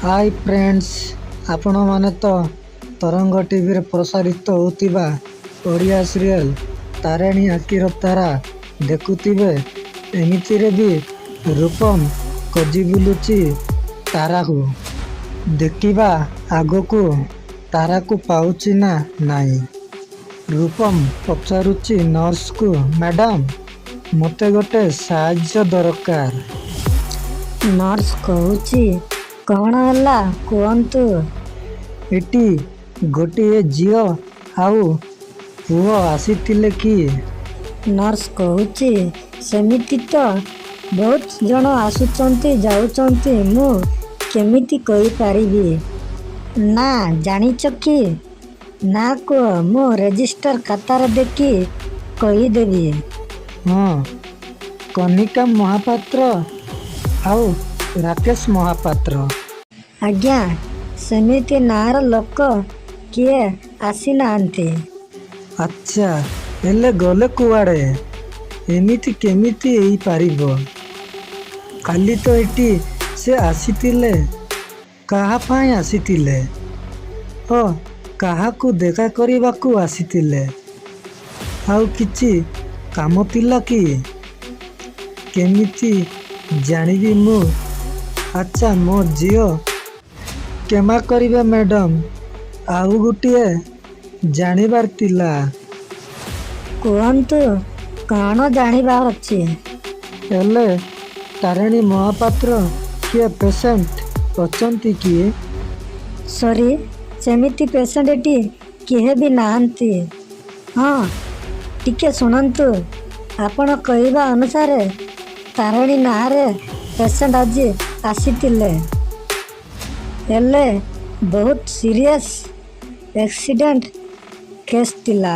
High friends, ଆପଣମାନେ ତ ତରଙ୍ଗ ଟିଭିରେ ପ୍ରସାରିତ ହେଉଥିବା ଓଡ଼ିଆ ସିରିଏଲ୍ ତାରିଣୀ ଆଖିର ତାରା ଦେଖୁଥିବେ। ଏମିତିରେ ବି ରୂପମ ଖୋଜି ବୁଲୁଛି ତାରାକୁ। ଦେଖିବା ଆଗକୁ ତାରାକୁ ପାଉଛି ନା ନାହିଁ। ରୂପମ ପଚାରୁଛି ନର୍ସକୁ, "ମ୍ୟାଡ଼ାମ୍, ମୋତେ ଗୋଟେ ସାହାଯ୍ୟ ଦରକାର।" ନର୍ସ କହୁଛି, "କ'ଣ ହେଲା କୁହନ୍ତୁ।" "ଏଠି ଗୋଟିଏ ଝିଅ ଆଉ ପୁଅ ଆସିଥିଲେ କି?" ନର୍ସ କହୁଛି, "ସେମିତି ତ ବହୁତ ଜଣ ଆସୁଛନ୍ତି ଯାଉଛନ୍ତି, ମୁଁ କେମିତି କହିପାରିବି? ନାଁ ଜାଣିଛ କି? ନାଁ କୁହ, ମୁଁ ରେଜିଷ୍ଟର ଖାତାରେ ଦେଖି କହିଦେବି।" "ହଁ, କନିକା ମହାପାତ୍ର ଆଉ ରାକେଶ ମହାପାତ୍ର।" "ଆଜ୍ଞା, ସେମିତି ନାଁର ଲୋକ କିଏ ଆସିନାହାନ୍ତି।" "ଆଚ୍ଛା, ହେଲେ ଗଲେ କୁଆଡ଼େ? ଏମିତି କେମିତି ହେଇପାରିବ? କାଲି ତ ଏଠି ସେ ଆସିଥିଲେ। କାହା ପାଇଁ ଆସିଥିଲେ? ଓ, କାହାକୁ ଦେଖା କରିବାକୁ ଆସିଥିଲେ? ଆଉ କିଛି କାମ ଥିଲା କି? କେମିତି ଜାଣିବି ମୁଁ? ଆଚ୍ଛା, ମୋ ଝିଅ। କ୍ଷମା କରିବେ ମ୍ୟାଡ଼ାମ୍, ଆଉ ଗୋଟିଏ ଜାଣିବାର ଥିଲା।" "କୁହନ୍ତୁ, କ'ଣ ଜାଣିବାର ଅଛି?" "ହେଲେ ତାରିଣୀ ମହାପାତ୍ର କିଏ ପେସେଣ୍ଟ ଅଛନ୍ତି କି?" "ସରି, ସେମିତି ପେସେଣ୍ଟ ଏଠି କେହି ବି ନାହାନ୍ତି। ହଁ, ଟିକେ ଶୁଣନ୍ତୁ, ଆପଣ କହିବା ଅନୁସାରେ ତାରିଣୀ ନାଁରେ ପେସେଣ୍ଟ ଆଜି ଆସିଥିଲେ। ହେଲେ ବହୁତ ସିରିୟସ୍ ଆକ୍ସିଡେଣ୍ଟ କେସ୍ ଥିଲା।